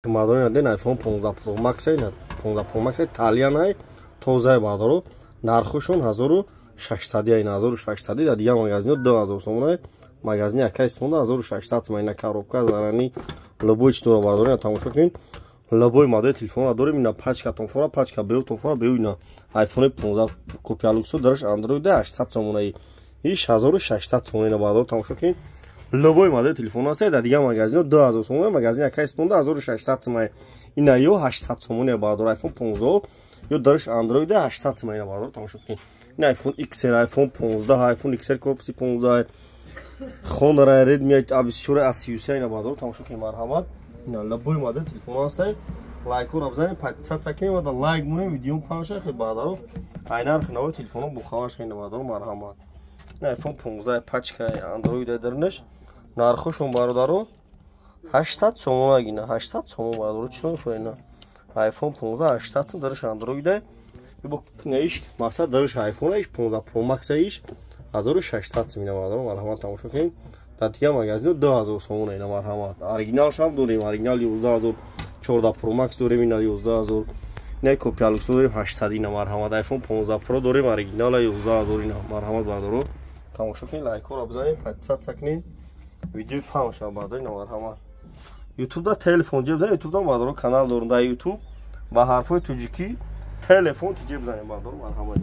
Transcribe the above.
Мардони ден iPhone 15 Pro Max, 15 Pro Max Италиянай, тозаи, бардоро. Нархошон 1600, ин 1600. Дар дигар магазино 2000 сомона, магазини ака истифода 1600 сомона. Ина коробка зарани, любой чи дора, бардоро, тамошо кунед. Любой модели телефонро дорем. Ина пачка тонфора, пачка беу тонфора беу. Ина iPhone 15 копия люксо, дараш Android, 800 сомонаи, иш 1600 сомона. Ина, бардоро, тамошо кунед, любой модели телефон ҳаст. Дар дигар магазино 2000 сомона, магазини ака истифода 1600 сомона. Ина ё 800 сомона, бардоро, iPhone 15 ё дараш Android, 800 сомона. Ина, бардоро, тамошо кунед. Ина iPhone XR, iPhone 15, iPhone XR корпуси 15, Honor, Redmi A24, A33. Ина, бардоро, тамошо кунед, марҳамат. Ина любой модели телефон ҳаст. Лайкҳоро бизанед, подписаться кунед ва лайк монем, видеом паҳн шавад. Хел, бардоро, ай нархи нави телефонҳо бохабар шавед. Бардоро, марҳамат. Ина iPhone 15 пачка Android дарнаш, нархошон, бародаро, 800 сомона. Гина 800 сомон, бародаро, чӣ мехоҳед? Ина iPhone 15, 800 сом, дараш Android. Иш мақсад дараш iPhone, иш 15 Pro Max, иш 1600 сом. Ина, бародаро, марҳамат, тамошо кунед. Дар дигар магазино 2000 сомона. Ина, марҳамат, оригиналшам дорем, оригинал 11 000, 14 Pro Max дорем, ина 11 000. Ина копия люксо дорем, 800. Ина, марҳамат, iPhone 15 Pro дорем, оригинала 11 000. Ина, марҳамат, бародаро, тамошо кунед, лайкҳоро бизанед, подписаться кунед, видеои паҳн шавад, бародаро. Ина, марҳамат, ютубда телефон ҷе бизанед, ютубда, бародаро, канал дорем дар ютуб. Ба ҳарфҳои тоҷикӣ телефон тиҷе бизанед, бародаро, марҳамат.